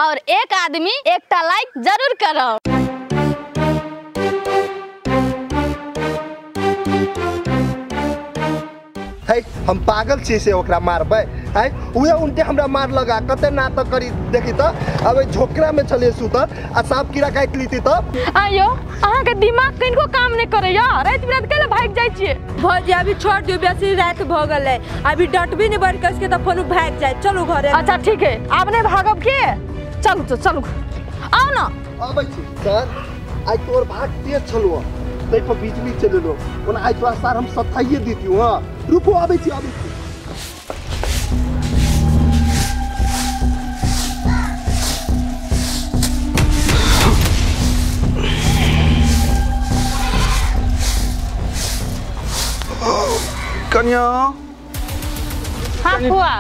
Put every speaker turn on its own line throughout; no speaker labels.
और एक आदमी एकटा लाइक जरूर करब।
है हम पागल छी से ओकरा मारबै है उहे उनटे हमरा मार लगा कते नाटक करी देखी त अब झोकरा में चले सुतल आ सांप कीड़ा काट लीती त।
आयो अहाँ के दिमाग कनिको काम नहीं करैया, रात बिरात कैला भाग जाय छियै?
भौजी अभी छोड़ दियो, बेसी रात भ गेलै, अभी डटबी नहीं बड़ कस के त फोन भाग जाय। चलू घरे।
अच्छा ठीक है, आब नहीं भागब के, चलू तो चलू आओ ना।
आबै छी सर, आइ तोर भाग तेज छलौ तै पर बिजली चलेलो, ओना आइ तोरा सार हम सथाइए दितियौ। हां रुको आबै छी आबै छी।
कन्या।
हाँ फुआ।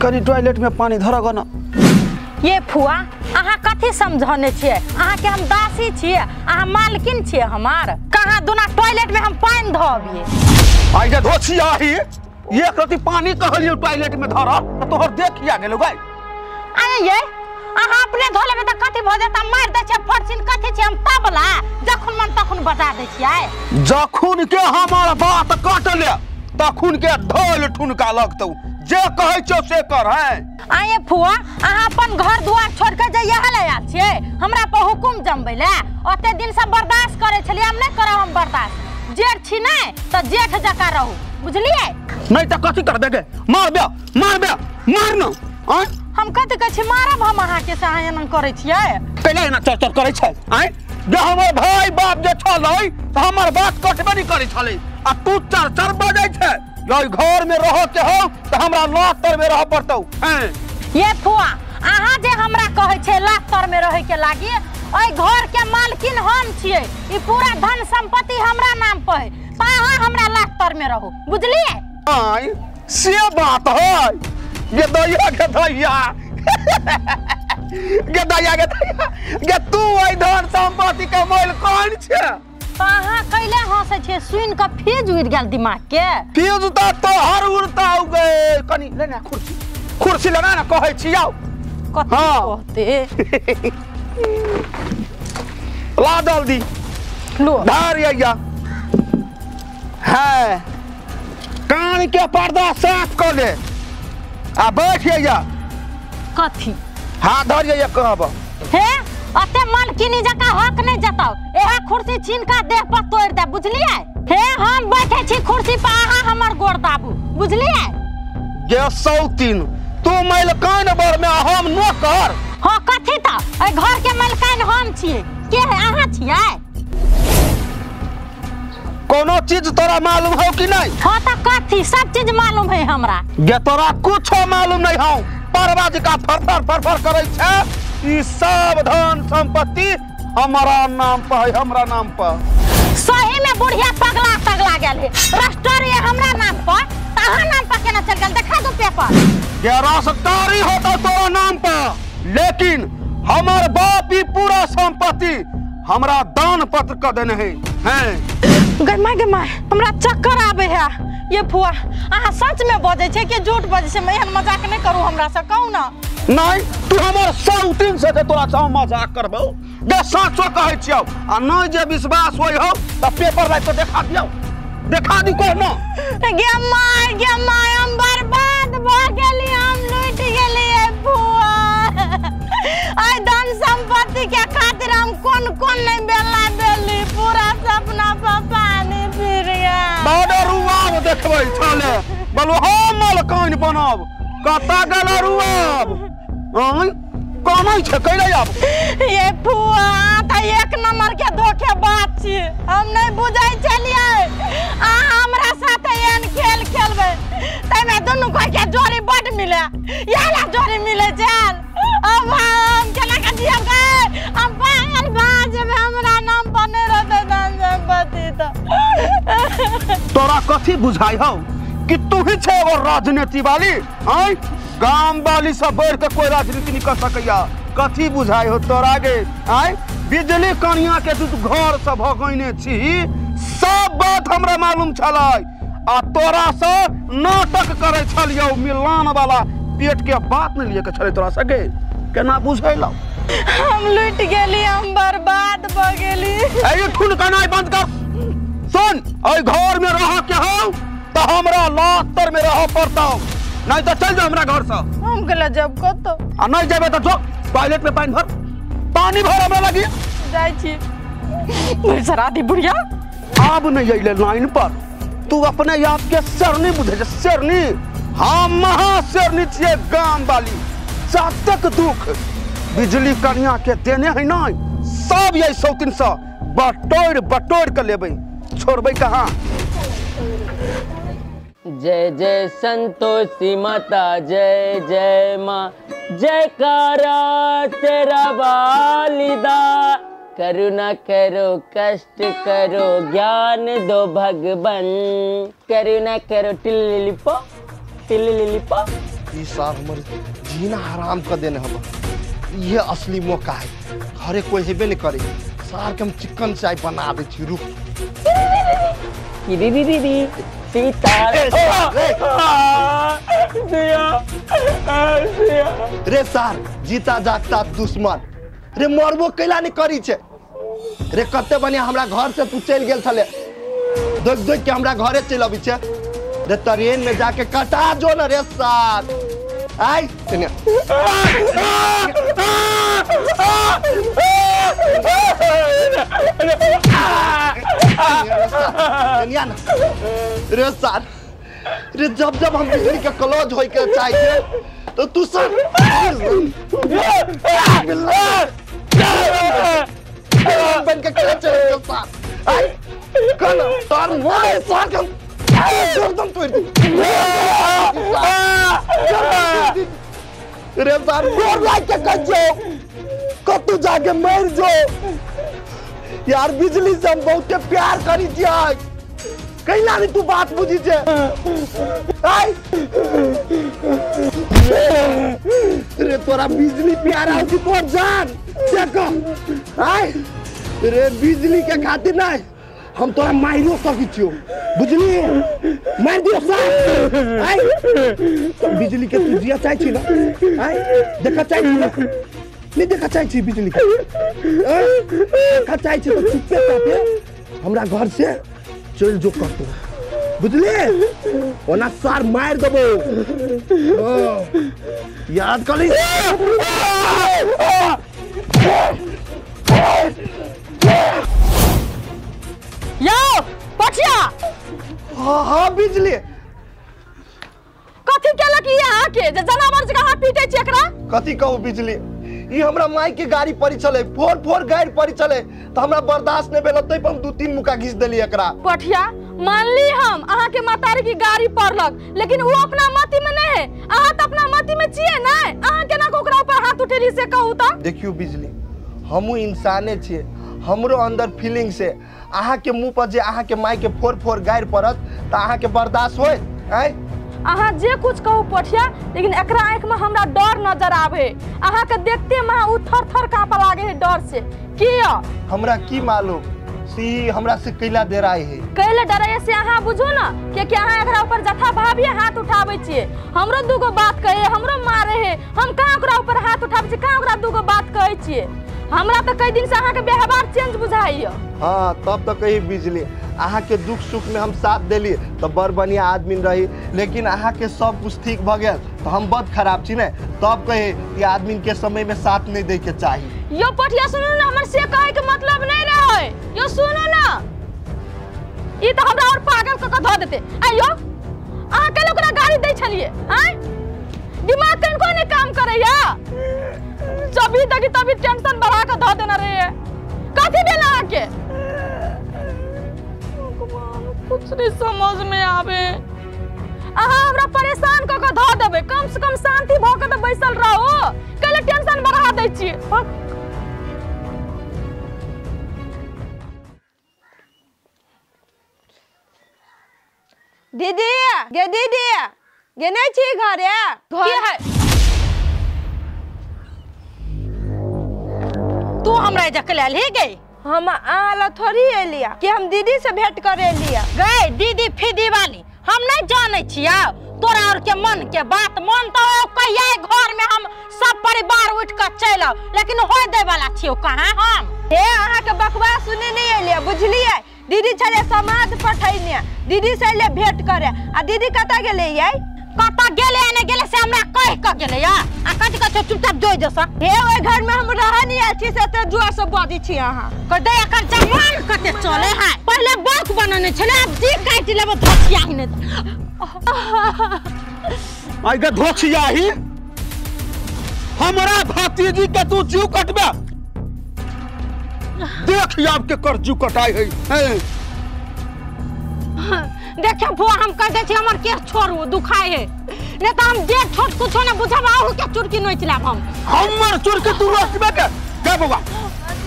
कनी टॉयलेट में पानी धरग न।
ये फुआ अहाँ कथी समझने छियै? अहाँ के हम दासी छियै, अहाँ मालकिन छियै हमार। कहाँ दुना टॉयलेट में हम पानी धोबिए?
आई जे धोछी आही एक रति पानी कहलियो टॉयलेट में धर त तोहर देखिया गेलो गाय।
अरे ये अहाँ अपने धो लेबै त कथी भ जेता? मार दै छै फटसिन कथी छै? हम तबला जखन मन तखन बजा दै छियै।
जखन के हमार बात काटले तखन के धोल ठुनका लगतौ, जे कहै छौ से कर। है
आये फुआ अहाँ अपन घर दुआर छोड़ के जे यहाँ ले आयल छियै हमरा पर हुकुम जमबै ले? ओते दिन से बर्दाश्त करै छलियै, हम नहीं करब हम बर्दाश्त। जेठ छी नहीं त जेठ जकाँ रहू, बुझलियै?
नहीं त कथी करबे गे? मार बे मार बे मार न। आय
हम कथी कहै छी मारब हम अहाँ के से अहाँ एना करै छियै?
कैला एना चर चर करै छै? आय जे हमर भाई बाप जे छलै त हमर बात कटबे नहीं करै छलै आ तू चर चर बजै छै। यो घर में रह के हो त हमरा लात तर में रह पड़तौ। हैं
ये फुआ अहाँ जे हमरा कहै छै लात तर में रहे के लागी, ओइ घर के मालकिन हम छियै, ई पूरा धन संपत्ति हमरा नाम पर है, त अहाँ हमरा लात तर में रहू, बुझलियै?
आय से बात है ये दैया के दैया गे दैया के दैया गे तू ओइ धन संपत्ति के मालकिन छै।
अहाँ कैले हंसै छियै? सुनि कऽ फ्यूज उड़ि गेल दिमाग के।
फ्यूज त तोहर उड़ता गे। कनी ले ना कुर्सी, कुर्सी लेना ना कहै छी आउ।
कथी कहते?
ला जल्दी
लो
धार या है कान के पर्दा साफ कर ले आ बैठ या।
कथी?
हाँ धर या कहब।
हे अते मालकिनी जकाँ हक नहीं जताओ, एहा कुर्सी छीन का देह पर तोड़ दे, बुझलियै? हे हम बैठे छी कुर्सी पर, अहाँ हमर गोड़ दाबू, बुझलियै?
गे सौतीन तू मालकान बर में हम नौकर।
हाँ कथी त एहि घर के मालकान हम छियै, के है अहाँ छियै?
कोनो चीज तोरा मालूम हो कि नहीं?
हाँ त कथी सब चीज मालूम है हमरा।
गे तोरा कुछो मालूम नहीं हो, परवा जकाँ फरफर फरफर करै छै। ई सब धन संपत्ति हमारा नाम पर है, हमरा नाम पर।
सही में बुढ़िया पगला तगला गेल है। राष्ट्रीय हमरा नाम पर त अहाँ नाम पर केना चल गेल? देखा दो पेपर।
गे राष्ट्रीय होता तोरा नाम पर, लेकिन हमर बाप ई पूरा संपत्ति हमरा दान पत्र क देने है। हैं
गे my गे my हमरा चक्कर आबै है। ये फुआ अहाँ सच में बजै छै कि झूठ बजै छै? एहन मजाक नहीं करू हमरा से, कहू ना।
नहीं तू हमर सौतीन से तोरा से हम मजाक करबौ गे, साचो कहै छियौ। आ नहीं जे विश्वास होय हो त पेपर लाइक के देखा दियौ, देखा दी कहनो।
गे my गे my हम बर्बाद भ गेली, हम लूट गेली फुआ। आइ धन संपत्ति के खातिर हम कोन कोन नहीं बेला बेली, पूरा सपना पर पानी फिर गेल।
बड़ रुआब देखबै छले बोलू हम मालकान बनब, कतऽ गेल रुआब? आय कनै छै कैले आब?
ये फुआ त एक नंबर के धोखेबाज छी, हम नहीं बुझै छलियै अहाँ हमरा साथ एहन खेल खेलबै। तैमे दुनू कोई के जोड़ी बड मिले, इएह ला जोड़ी मिले छल। अब हम केना के जियब गे? हम पागल भऽ जेबै, हमरा नाम पर नहि रहतै धन संपत्ति त।
तोरा कथी बुझाइ हौ कि तू ही छै एगो राजनीति वाली? आय गाम वाली सब बढ़ के कोई राजनीति नहीं कर सकैया, कथी बुझाइ हो तोरा गे? आय बिजली कनिया के तू घर से भगैने छी, सब बात हमरा मालूम छलै। आ तोरा से नाटक करे छलियौ मिलान वाला, पेट के बात नहीं लिए के छलै तोरा सके। केना बुझैलौ?
हम लूट गेली, हम बर्बाद भ गेली।
ए ठुन कनाइ बंद कर। सुन, एहि घर में रह के हौ त हमरा लातर में रह पड़तौ, नहीं तो चल जा हमरा घर से।
हम गेला जब कतो
आ नहीं जेबे त जो टॉयलेट में पानी भर, पानी भर हमरा लगी
जाय छी। सरादी बुढ़िया
आब नहीं अइले लाइन पर। तू अपने आप के शेरनी बुझे छे, शेरनी। हम महा शेरनी छियै गाम वाली। जातक दुख बिजली कन्या के देने है नहीं, सब यही सौतिन से बटोर बटोर के लेबै, छोड़बै कहाँ।
जय जय संतोषी माता, जय जय माँ, जयकारा तेरा वालिदा, करुणा करो कष्ट करो ज्ञान दो भगवान, करुणा करो टिल्लिलिपो टिल्लिलिपो।
ई साहब हमर जीना हराम कर देने हम, ये असली मौका है। घरे कोई हेबे नहीं करे, सार के हम चिकन चाय बना दे छी। रुक
दीदी दीदी सीता
रे सार, जीता जागता दुश्मन रे, मरबो कैला नहीं करी छे रे। कते बढ़िया हमरा घर से तू चल गेल छले, देख देख के हमरा घरे चल अबै छे रे। ट्रेन में जाके कटा जो न रे सार। आई रे सार रे, जब जब हम बिजली के क्लोज होय के चाहिए तो तू सर बन के चले चले सार। आई कल तार मोरे सार के एकदम तोड़ दी रे सार। गोर लाग के कह जो कतू जाके मर जो यार। बिजली से हम बहुत प्यार करी छियै, कैला नहीं तू बात बुझी छे। आई रे तोरा बिजली प्यारा हो कि तोर जान से कम। आई रे बिजली के खातिर नहीं हम तोरा मारियो सकी छियो, बुझली? मार दियो सार। आई तो बिजली के तू जिया चाहे छी ना? आई देखा चाहे छी ना? नहीं देखा चाहे छी बिजली के? देखा चाहे छी तो चुप्पे चापे हमरा घर से चल जो कर तू, बुझली? ओना सार मार देबो, याद कर।
यो पठिया।
हाँ हाँ बिजली
कथी केलक ई अहाँ के जे जनावर जकाँ अहाँ पीटै छी एकरा?
कथी कहू बिजली, ई हमरा माई के गाड़ी पड़ी छलै, फोर फोर गाड़ी पड़ी छलै, तो हमरा बर्दाश्त नहीं भेल, तै पर हम 2-3 मुक्का घीच देली एकरा।
पठिया मानली हम अहाँ के मातारी की गाड़ी पड़लक, लेकिन वो अपना मति में नहीं है। अहाँ तो अपना मति में छियै नहीं, अहाँ केना के ओकरा ऊपर हाथ उठेली से कहू त?
देखियो बिजली, हमहू इंसाने छियै, हमरो अंदर फीलिंग से अहाँ के मुँह पर जे अहाँ के माई के फोर फोर गाड़ि पड़त त अहाँ के बर्दाश्त होय? आँय
अहाँ जे कुछ कहू पठिया, लेकिन एकरा आँख में हमरा डर नजर आवे। अहाँ के देखते में उ थर थर कांपे लागे है डर से। किया
हमरा की मालूम सी हमरा से कैला डराय है?
कैला डराय से अहाँ बुझू ना, क्योंकि अहाँ एकरा ऊपर जथा भाभी हाथ उठाबै छियै। हमरो दूगो बात कहे, हमरो मारे है, हम कहाँ ओकरा ऊपर हाथ उठाबै छियै, कहाँ ओकरा दूगो बात कहै छियै? हमरा तो कई दिन से अहाँ के व्यवहार चेंज बुझाइयो।
हाँ तब तो कही बिजली, अहाँ के दुख सुख में हम साथ देली तो बड़ बढ़िया आदमी रही, लेकिन अहाँ के सब कुछ ठीक भ गेल तो हम बड़ खराब छी ने, तब कहे कि आदमी के समय में साथ नहीं दे के चाहिए।
यो पठिया सुनू ना, हमर से कहे के मतलब नहीं रहे। यो सुनू ना, ई तो हमरा और पागल क के धो देते। आइयो अहाँ के ओकरा गाड़ी दै छलिए? आय दिमाग कनको नहीं काम करैया, जब भी देखी तभी टेंशन बढ़ा के धो देना रहे। कथी भेल अहाँ के? कुछ नहीं समझ में आवे। अहाँ हमरा परेशान क के धो देबै, कम से कम शांति भ के त बैसल रहो, कैले टेंशन बढ़ा दै छी।
दीदी गे दीदी गे नहीं छी घरे?
की है
तू हमरा एजा के लेल ही गई?
हम अहाँ ला थोड़ी एलिया कि हम दीदी से भेंट करे एलिया।
गई दीदी फीदी वाली हम नहीं जाने छिया तोरा और के मन के बात। मन तो कहिया घर में हम सब परिवार उठ के चलि आउ, लेकिन होय दै वाला छियौ कहाँ हम।
हे अहाँ के बकवास सुने नहीं एलियै बुझलियै। दीदी छलै समाज पठैने, दीदी से एलियै भेंट करे आ दीदी कतऽ गेलै यै?
कतऽ गेलै आ नहि गेलै से हमरा कहि कऽ गेलै या आ कथी कहै छौ चुपचाप जोइ जसा।
हे ओहि घर में हम रहऽ नहि आयल छी से एते जोर से बजै छी अहाँ।
कह दे एकर जवान कते चले है, पहिले बौक बनने छलै आब जी काटि लेबो धोखिया ही नहि।
आइ गे धोखिया ही हमरा भतीजी के तू जीव कटबे, देख आब के कर जीव कटाई है।
देखियो फुआ हम कह दै छी हमर केस छोड़ू दुखाय है, नहीं तो हम जेठ छोट कुछो न बुझब, आहू के चुरकी नोचि लेब हम।
हमर चुरकी तू नोचबे के? गे बौआ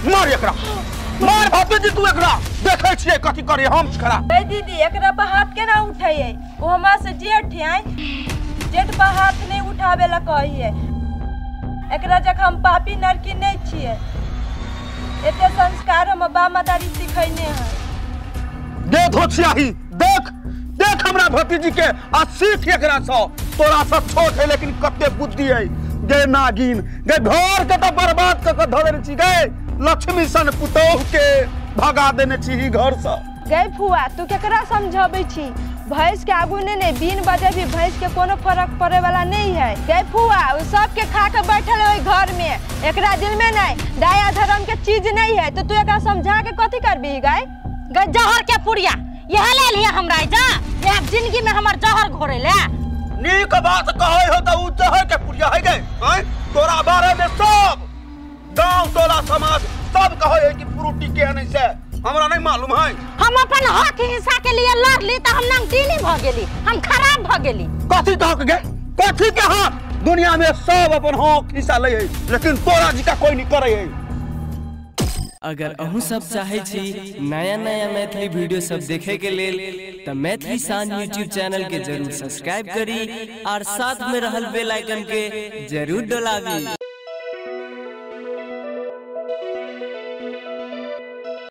मार एकरा, मार भतीजी तू एकरा, देखै छियै कथी करे हम खड़ा।
ए दीदी एकरा पर हाथ केना उठैयै? ओ हमरा से जेठ है, जेठ पर हाथ नहीं उठावे ला कहियै। एकरा जख हम पापी नरकी नहीं छियै, एते संस्कार हम बाप मतारी सिखैने है।
दे धोछियाही देख देख हमरा भतीजी के आ सीख एकरा सँ, तोरा सँ छोट है लेकिन कते बुद्धि है। गे नागिन गे घर के तो बर्बाद क के धऽ देने छी, गे लक्ष्मी सन पुतोह के भगा देने छी ही घर सँ।
गे फुआ तू केकरा समझाबै छी? भैंस के आगू ने नहीं बीन बजे भी भैंस के कोनो फर्क पड़े वाला नहीं है। गे फुआ उ सब के खा के बैठल है घर में, एकरा दिल में नहीं दया धर्म के चीज नहीं है, तो तू एकरा समझा के कथी करबी? गाय
गे जहर के पुड़िया यह ले लिया हमरा जा, यह जिंदगी में हमर जहर घोरे ले।
नीक बात कहै हो त उ जहर के पुड़िया है गे। हैं तोरा बारे में सब गांव टोला समाज सब कहै है कि फ्रूटी के नहीं से, हमरा नहीं मालूम है।
हम अपन हक हिस्सा के लिए लड़ ली त हम नंगटीनी भ गेली, हम खराब भ गेली।
कथी कहक गे? कथी के हक? दुनिया में सब अपन हक हिस्सा लै है लेकिन तोरा जी का कोई नहीं करे है।
अगर अहूँ सब चाहे छी नया नया मैथिली वीडियो सब देखे के लेल त मैथिली शान यूट्यूब चैनल के जरूर सब्सक्राइब करी और साथ में रहल बेल आइकन के जरूर दबावी।